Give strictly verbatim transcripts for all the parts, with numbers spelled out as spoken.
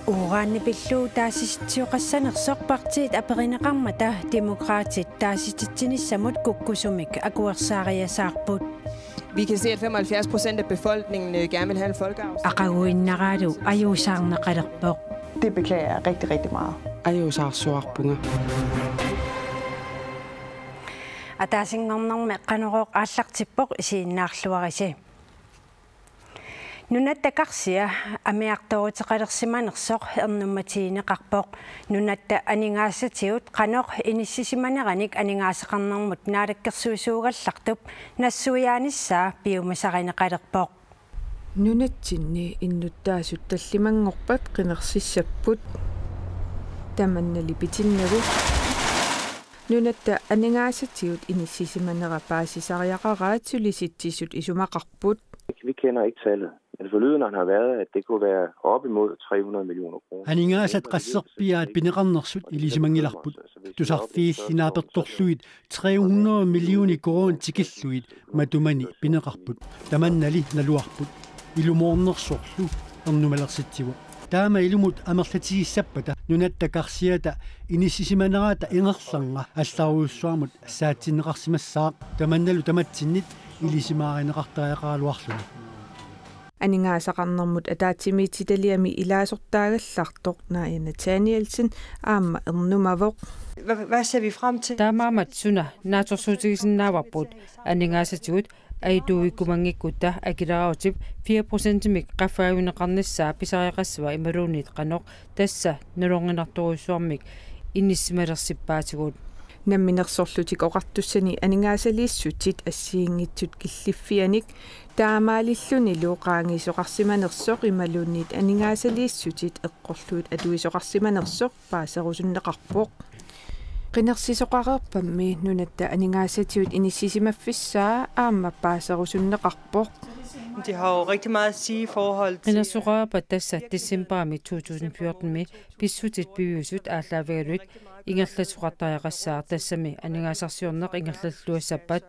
Uranit pillugu taasisitsioqassanersoq partiit aperineqarmata Demokraatit taasisitsinissamut kukkusumik akuersaariasaarput. Vi kan se, at femoghalvfjerds procent af befolkningen øh, gerne vil have en folkeafstemning. Aqaguinnaraalu ajuusaarneqalerpoq. Det beklager jeg rigtig, rigtig meget. Ajuusaarsuarpunga. Ataasinngornermi Qanorooq aallartippoq, isiginnaarluarisi. Nunatta karsia amigartooruteqalersimanersoq ernummatigineqarpoq. Nunatta aningaasatigut qanoq inissisimaniaranik aningaasaqarnermut naalakkersuisuugallartup nassuiaanissaa piumasarineqalerpoq. Nunatsinni innuttaasut tallimanngorpat qinersissapput. Tamannali pitinnagu nunatta aningaasatigut inissisimanera paasisariaqaraat sulisitsisut isumaqarput. Vi kender ikke tallet, men forlydenderne har været, at det kunne være op imod tre hundrede millioner kroner. Aningaasat qasserpiaat pineqarnersut ilisimanngilarput. Tusarfiilli naapertorlugit tre hundrede millioner koruunit tikillugit matumani pineqarput. Tamannali naluarput. Ilumoornersorlu ernumalersitsivoq. Taama ilumut amerlatigissappata nunatta karsiata inissisimaneraata ingerlanera allarujussuarmut saatsinneqarsimassaaq, tamannalu tamatsinnit ilisimaarineqartariaqaraluarluni. Aningaasaqarnermut ataatsimiititaliami ilaasortaagallartoq Naaja Nathanielsen aamma ernumavoq. Hvad, hvad ser vi frem til? Taamaammat suna naatsorsuutigisinnaavarput? Aningaasatigut ajortuuikkumanngikkutta akileraarutip fire procentimik qaffaavinneqarnissaa pisariaqassava imaluunniit qanoq, tassa nalorninartorujussuarmik inissisimalersippaatigut. Namminersorlutik Oqartussani aningaasaliissutit assigiinngitsut killiffiannik taamaalillunilu qaangiisoqarsimanersoq imaluunniit aningaasaliissutit eqqorlugit atuisoqarsimanersoq paaserusunneqarpoq. Qinersisoqareerpammi nunatta aningaasatigut inissisimaffissaa aamma paaserusunneqarpoq. De har jo rigtig meget at sige i forhold til... Qinersisoqareerpat tassa decembarimi to tusind fjortenimi pissutit piviusut aallaavigalugit ingerlasoqartariaqassaaq, tassami aningaasarsiorneq ingerlalluassappat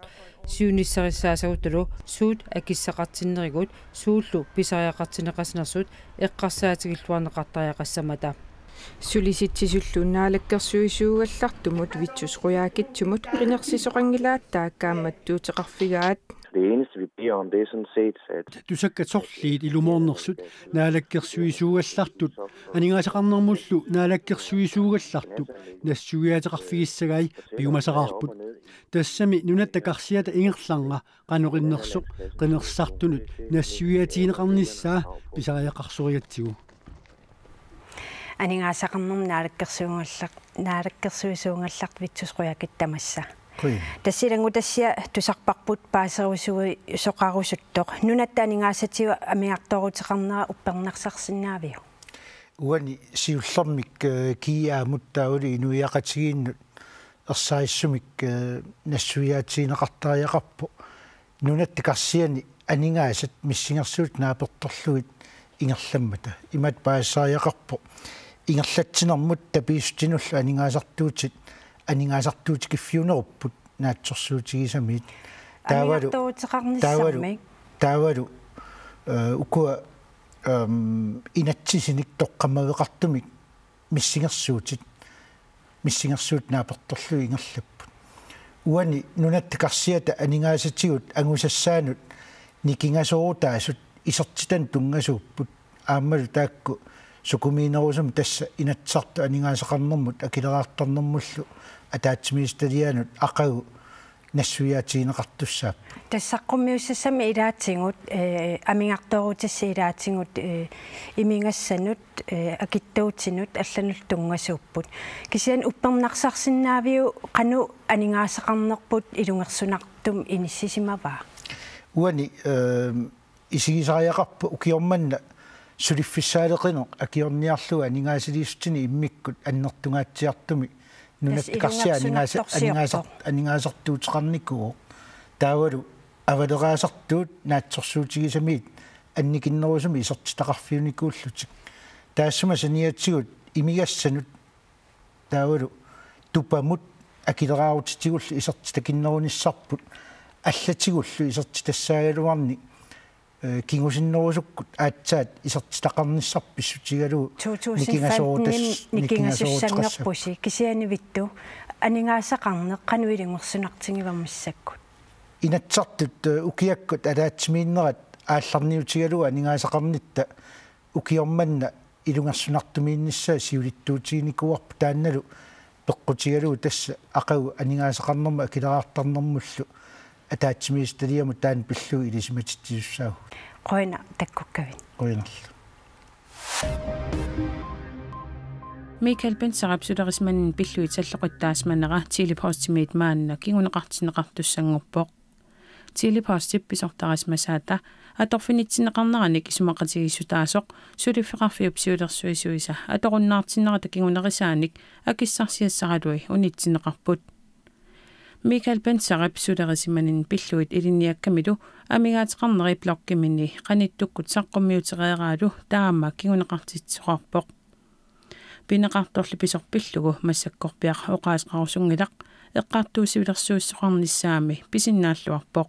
siunissarissaassagutta suut akissaqartinnerigut suullu pisariaqartinneqarsimanersut eqqarsaatigilluarneqartariaqassammata. Sulisitsisullu naalakkersuisuugallartumut Vittus Qujaukitsumut qinersisoqanngilaat taakku kaammattuuteqarfigaat. Det eneste, vi beder om, det er sådan set, at... Tusakkat sorliit ilumoornersut naalakkersuisuugallartut aningaasaqarnermullu naalakkersuisuugallartup nassuiaateqarfigissagai piumasaqaarput. Tassami nunatta karsiata ingerlanera qanoq innersoq qinersisartunut nassuiaatigineqarnissaa pisariaqarsorigatsigu. Aningaasaqarnermut naalakkersuisuugallar-, naalakkersuisuugallartut Vittus Qujaukitsoq tamassa. Qujan. Tassa ilanngutassiaq tusarparput paaserusuisoqarusuttoq. Nunatta aningaasatigut amigartooruteqarnera uppernarsarsinnaaviuk? Uani siullermik, eh, G A-mut taavalu inuiaqatigiinnut erseqqissumik, eh, nassuiaatigineqartariaqarpoq. Nunatta karsiani aningaasat missingersuutit naapertorlugit ingerlammata. Imatut paasisariaqarpoq: ingerlatsinermut tapiissutinullu aningaasartuutit aningaasartuutikiffiunerupput naatsorsuutigisamiit. Taavalu, amigartooruteqarnissamik. Taavalu, taavalu, eh, ukua, ehm, inatsisinik toqqammaveqartumik missingersuutit, missingersuutit naapertorlugit ingerlapput. Uani nunatta karsiata aningaasatigut angusassaanut nikingasoorutaasut isertitanut tunngasuupput. Aammalu taakku sukumiinerusumik tassa Inatsisartut aningaasaqarnermut akileraartarnermullu ataatsimiititalianut aqagu nassuiaatigineqartussaapput. Tassa saqqummiussassammi ilaatigut, eh, amigartoorutissat ilaatigut, eh, imigassanut, eh, akitsuutinut allanullu tunngasuupput. Kisianni uppernarsarsinnaaviuk qanoq aningaasaqarnerput ilungersunartumik inissisimavaa? Uani, eh, isigisariaqarpoq ukioq manna suliffissaaleqineq akiorniarlugu aningaasaliissutinik immikkut annertungaatsiartumik nunatta karsiata aningaasa-, aningaasar-, aningaasartuuteqarnikuuvoq. Taavalu avaleraasartuut naatsorsuutigisamiit annikinnerusumik isertitaqarfiunikuullutik. Taassuma saniatigut imigassanut taavalu tupamut akileraarutitigullu isertitakinnerunissarput, allatigullu isertitassaagaluarnik Ee, kingusinnerusukkut aatsaat isertitaqarnissarput pissutigalugu nikingasooruttas-, nikingasooruttassapput. Nikingasussanngorpusi kisianni Vittu aningaasaqarneq qanoq ilungersunartigiva massakkut? Inatsisartut, ee, ukiakkut ataatsimiinnerat aallarniutigalugu aningaasaqarnitta ukioq manna ilungersunartumiinnissaa siulittuutiginikuuarput taannalu peqqutigalugu tassa aqagu aningaasaqarnermut akileraartarnermullu ataatsimiititaliamut taanna pillugu ilisimatitsisussaavugut. Qujanaq takkukkavit. Qujanarlu. Michael Bentserip sulerisimaninni pillugit salloqittaasimanera Tele-Postimiit maanna kinguneqartinneqartussanngorpoq. Tele-Postip pisortarisimasaata atorfinitsinneqarneranik isumaqatigiissutaasoq suliffeqarfiup siulersuisuisa atorunnaartinnerata kingunerisaanik akissarsiassaraluit unitsinneqarput. Michael Bentserip sulerisimaninni pillugit ilinniakkamilu amigaateqarneri blokkimini qanittukkut saqqummiutereeraalu taama kinguneqartitsisoqarpoq. Pineqartorli pisoq pillugu massakkorpiaq oqaaseqarusunngilaq, eqqartuussivilersuissoqarnissaammi pisinnaalluarpoq.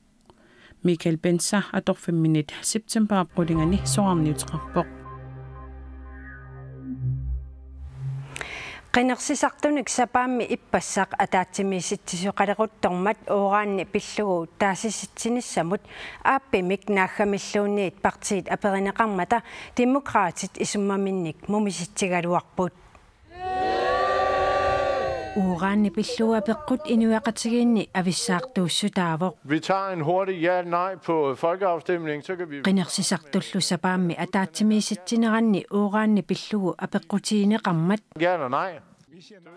Michael Bentser atorfimminit septemberip qulingani soraarniuteqarpoq. Qinersisartunik sapaammi ippassaq ataatsimiisitsisoqaleruttormat uranip pillugu taasisitsinissamut aappimik naaggamilluunniit partiit aperineqarmata Demokraatit isummaminnik mumisitsigaluarput. Uranip pillugu apeqqut inuiaqatigiinni avissaartuussutaavoq. Vi tager en hurtig ja-nej på folkeafstemning, så kan vi... Qinersisartullu sapaammi ataatsimiisitsineranni uranip pillugu apeqqutigineqarmat... Ja eller nej?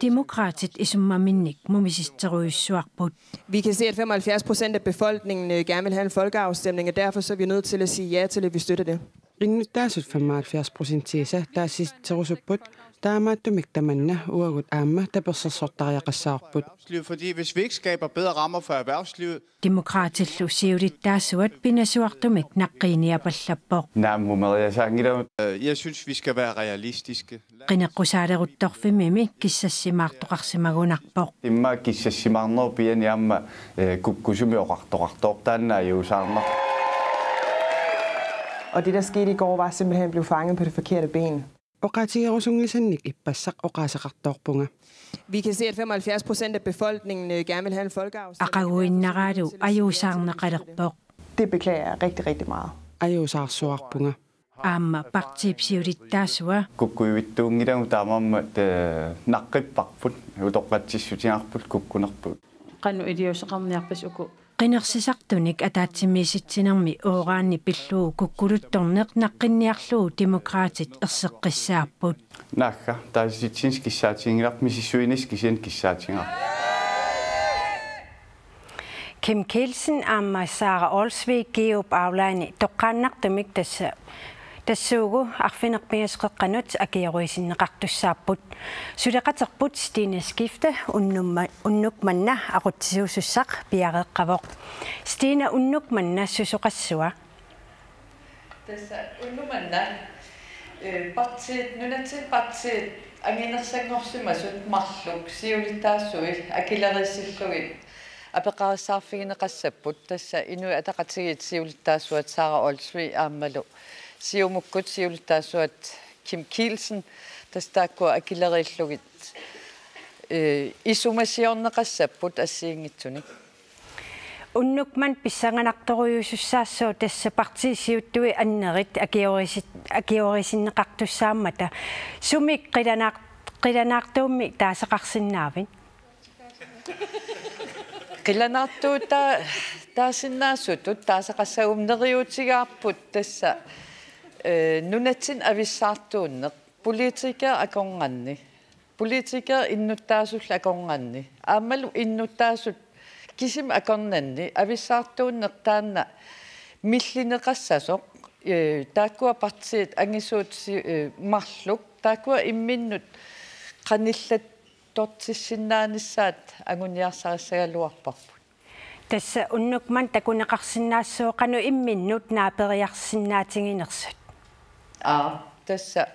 Demokraatit isummaminnik mumisitserujussuarput. Vi kan se, at femoghalvfjerds procent af befolkningen, øh, gerne vil have en folkeafstemning, og derfor så er vi nødt til at sige ja til, at vi støtter det. Innuttaasut femoghalvfjerds procentiisa taasisitserusupput, taamaattumik tamanna uagut aamma tapersersortariaqassavarput. Fordi hvis vi ikke skaber bedre rammer for erhvervslivet... Demokraatillu siulittaasuat pinasuartumik naqqiiniapallappoq. Naammumeriasaanngilaq. Øh, jeg synes, vi skal være realistiske. Qineqqusaaleruttorfimmimi kissassimaartoqarsimagunarpoq. Immaqa kissassimaarnerup piani aamma, eh, kukkusumik oqartoqartoq taanna ajuusaarnarpoq. Og det, der skete i går, var simpelthen at blive fanget på det forkerte ben. Oqaatigerusunngisannik ippassaq oqaaseqartoorpunga. Vi kan se, at femoghalvfjerds procent af befolkningen, øh, gerne vil have en folkeafstemning. Aqaguinnaraalu ajuusaarneqalerpoq. Det beklager jeg rigtig, rigtig meget. Ajuusaarsuarpunga. Aamma partiip siulittaasua. Kukkuvittuunngilagut taamaammat, eh, naqqipparput, utoqqatsissutigaarput kukkunerput. Qanoq iliuuseqarniarpisi uku? Qinersisartunik ataatsimiisitsinermi uranip pillugu kukkuluttorneq naqqinniarlugu Demokraatit erseqqissaapput. Naagga, taasisitsisut kissaatiginngilarput, misissuinissaat kisianni kissaatigaarput. Kim Kielsen aamma Sara Olsvig Georg Baulani toqqaannartumik tassa, tassuugu arfineq-pingasut qeqqanut akiorisinneqartussaapput. Suleqaterput Stine Skifte unnumma-, unnuk manna aqutsisuusussaq piareeqqavoq. Stine, unnuk manna susoqassua? Tassa unnuk manna, eh, partiit, nunatsinni partiit anginersanngorsimasut marluk siulittaasui akileriissillugit apeqqarissaarfigineqassapput, tassa Inuit Ataqatigiit siulittaasuat Sara Olsvig aammalu Siumukkut siulittaasuat Kim Kielsen, tassa taakkua akileriillugit, eh, isumasiorneqassapput assigiinngitsunik. Unnuk manna pissanganartorujussuussaassooq tassa partiit siuttui annerit akiorisit-, akiorisinneqartussaammata. Sumik qilanaar-, qilanaartuummi taasaqarsinnaavit? Qilanaartuutaa taasinnaasutut taasaqassagummi neriuutigaarput tassa, eh, nunatsinni avissaartuunneq, politiker akornanni. Politikerit innuttaasullu akornanni. Aammalu innuttaasut kisimik akornanni avissaartuunneq taanna millineqassasoq, eh, taakkua partiit angisuut si-, eh, marluk, taakkua imminnut qanillattortissinnaanissaat anguniarsarissagaluarparput. Tassa unnuk manna takuneqarsinnaassooq qanoq imminnut naaperiarsinnaatiginersut. Aa, tassa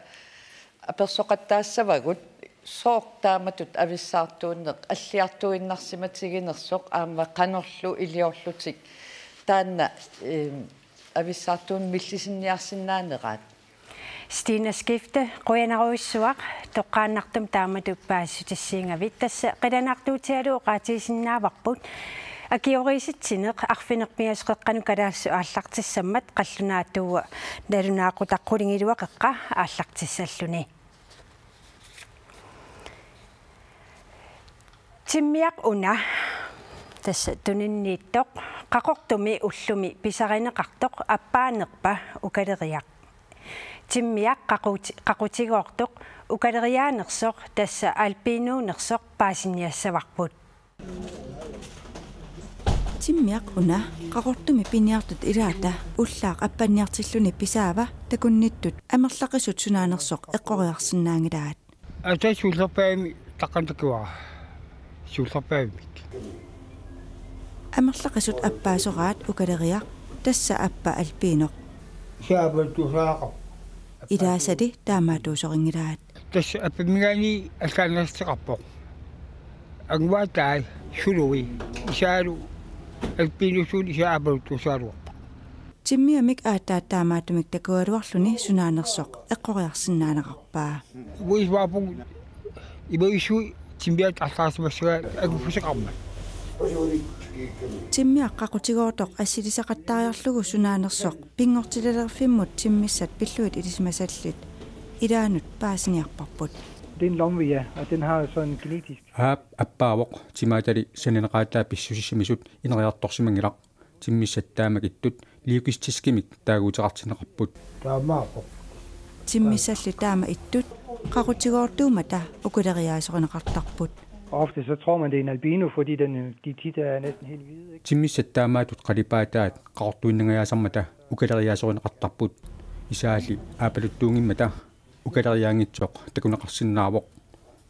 apersoqattaassavagut sooq taamatut avissaartuunneq alliartuinnarsimatiginersoq aamma qanorlu iliorlutik taanna, ehm, Avissaartuunik millisinniarsinnaaneraat. Stine Skifte, qujanarujussuaq, toqqaannartumik taamatut paasissutissiigavit. Tassa qilanaartuutigalugu oqaatigisinnaavarput akioriisitsineq arfineq-pingasut qeqqanut kalaallisut aallartissammat qallunaatuuvoq nalunaaqutaq qulingiluat qeqqa aallartissalluni. Timmiaq una, tassa tuninniittoq, Qaqortumi ullumi pisarineqartoq appaanerpa ukaleriaq. Timmiaq qaquti-, qaqutigoortoq ukaleriaanersoq, tassa albinuunersoq, paasiniassavarput. Timmiaq una Qaqortumi piniartut ilaata ullaaq appanniartilluni pisaava takunnittut amerlaqisut sunaanersoq eqqoriarsinnaanngilaat. Ata suullerpaami taqqantakua. Suullerpaamik. Amerlaqisut appaasoraat ukaleriaq, tassa appa albiinoq. Saapattusaaqap. Ilaasali taamaattuusorinngilaat. Tassa appammigaanni allaannaassuteqarpoq. Anguatai sului isaalu albinusuun isaa aapaluttuusaaluarpaa. Timmiamik aatsaat taamaattumik takugaluarluni sunaanersoq eqqoriarsinnaaneqarpaa. Uisvaapung imaisui timmiat allaarsimassagaa anguffiseqarmat. Timmiaq qaqutigoortoq assilisaqattaariarlugu sunaanersoq pinngortitalerivimmut timmissat pillugit ilisimasallit ilaannut paasiniarparput. Det er en lomme, ja, og den har jo så en genetisk. Aap, appaavoq, timaatali sananeqaataa pissusissamisut ineriartorsimanngilaq. Timmissat taama ittut logistiskimik taaguuteqartinneqarput. Taamaappoq. Timmissallu taama ittut qaqutigoortuummata ukaleriaasorineqartarput. Ofte så tror man, det er en albino, fordi den, de tit er næsten helt hvide, ikke? Timmissat taamaattut qalipaataat qaqortuinnangajaasarmata ukaleriaasorineqartarput. Isaali aapaluttuunngimmata ukaleriaanngitsoq takuneqarsinnaavoq.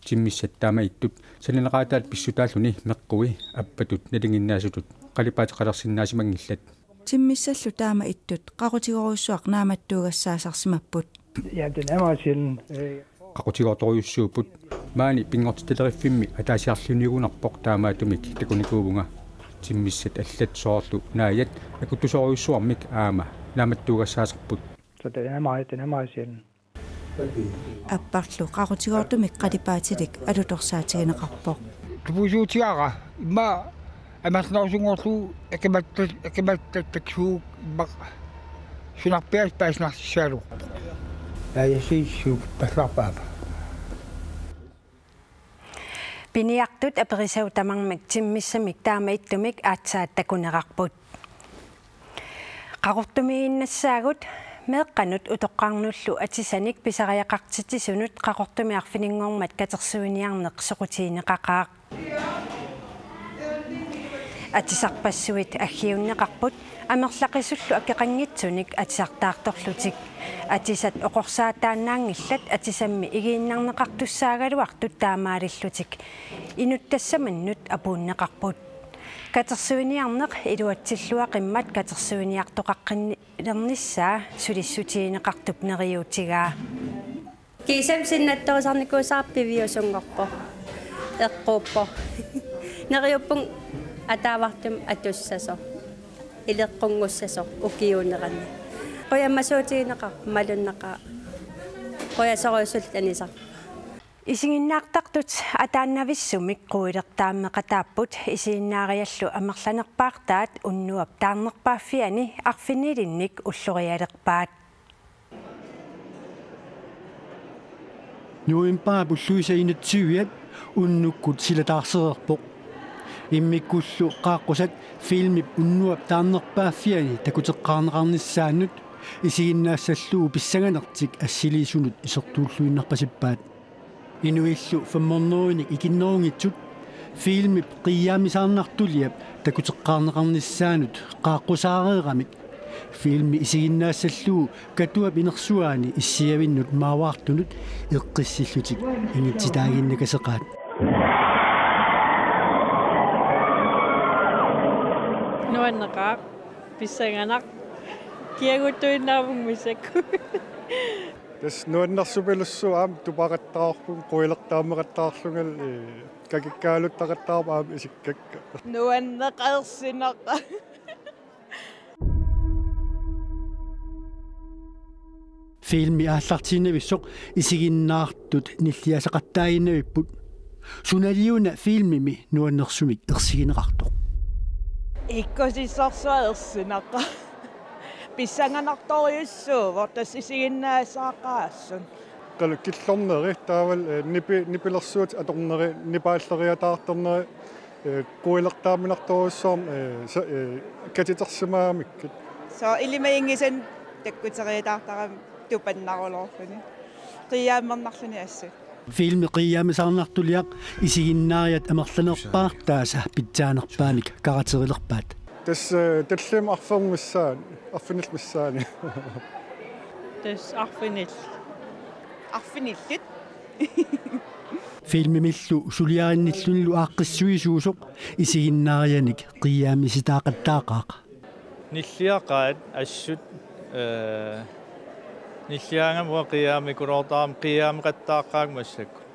Timmissat taama ittut sananeqaataat pissutaalluni meqqui appatut nalinginnaasutut qalipaateqalersinnaasimanngillat. Timmissallu taama ittut qaqutigoorujussuaq naammattuugassaasarsimapput. Ja, den er meget sjælden. Øh, Qaqutigoortorujussuupput. Maani pinngortitaleriffimmi ataasiarluniugunarpoq, taamaattumik takunikuuvunga. Timmissat allat soorlu naajat akuttusorujussuarmik aamma naammattuugassaasarput. Så den er meget, den er meget sjælden. Apparlu qaqutigoortumik qalipaatilik alutorsaatigineqarpoq. Tupusuutigaara immaqa amerlanerusunngorlugu akimatta-, akimattattaksuuvoq immaqa sunarpiaq paasinarsissagaluarpoq. Taajassuit suukippallaarpaava. Piniartut aperisavut tamarmik timmissamik taama ittumik aatsaat takuneqarput. Qaqortumiiginnassaagut, meeqqanut utoqqarnullu atisanik pisariaqartitsisunut Qaqortumi arfininngormat katersuiniarneq soqutigineqaqaaq. Atisarpassuit aggiunneqarput amerlaqisullu akeqanngitsunik atisartaartorlutik. Atisat oqorsaataannaanngillat atisammi igiinnarneqartussaagaluartut taamaalillutik inuttassamannut apuunneqarput. Katersuiniarneq iluatsilluaqimmat katersuiniartoqaqqinnilernissaa sulissutigineqartup neriuutigaa. Kiisami sinnattorisarnikuusara piviusunngorpoq. Eqquuppoq. Neriuppunga ataavartumik atussasoq. Ileqqunngussasoq ukiuunerani. Qujamasuutigineqarpoq, malunnaqaaq. Qujasorujussuullutik anisarput. Isiginnaartartut ataannavissumik quilertaammeqataapput, isiginnaariallu amerlanerpaartaat unnuap taarnerpaaffiani arfinilinnik ullorialerpaat. Novembarip ulluisa enogtyviat unnukkut silataarsereerpoq. Immikkullu qaaqqusat filmip unnuap taarnerpaaffiani takuteqqaarneqarnissaannut isiginnaassallugu pissanganertik assiliisunut isertuulluinnarpasippaat. Inuillu femhundredenik ikinnerunngitsut filmip qiiaamisaarnartuliap takuteqqaarneqarnissaanut qaaqqusaareeramik filmi isiginnaassallugu Katuap inersuaani issiavinnut maavaartunut eqqissillutik ingitsitaaginnakaseqaat. Nuanneqaaq, pissanganaq, kiaguttuinnaavugut massakkut. Tassa nuannersupilussuaq, aamma tupaqattaarpunga, quilertaammeqattaarlungalu, ee, kakikkaaluttaqattaarpunga aamma isikkakka. Nuanneqarsinaq. Filmi aallartiinnavissoq isiginnaartut nilliasaqattaaginnavipput. Sunaliuna filmimi nuannersumik ersigineqartoq? Ikkusissorsuaq ersinaqaaq. Pissanganartorujussuuvoq tassa isiginnaasaqaasut. Qal-, killorneri taavalu, eh, nipi-, nipilersuutit atorneri, nipaalleriataartarneri, eh, quilertaaminartorujussuarmik, eh, sa-, eh, katitersimagamikku. Soorlu ilimaginngisannik takkuteriataartarami tupannaruloorluni. Qiiaamernarluni assut. Filmi qiiaamisaarnartuliaq isiginnaariat amerlanerpaartaasa pitsaanerpaamik karaterilerpaat. Tassa, eh, tallimat arfermissaan, arfinillit missaani. Tassa arfinillit. Arfinillit. Filmimillu suliarinnillunilu aaqqissuisuusoq isiginnaarianik qiiaamisitaaqattaaqaaq. Nilliaqaat assut, eh, nilliaangamik uanga qiiaamikuloortarama qiiaameqattaaqqaanga massakkut.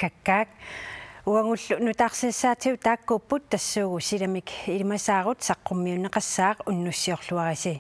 Kakkaak, uagullu nutaarsiassaatigut taakkuupput, tassuugu silamik ilimasaarut saqqummiunneqassaaq, unnussiorluarisi.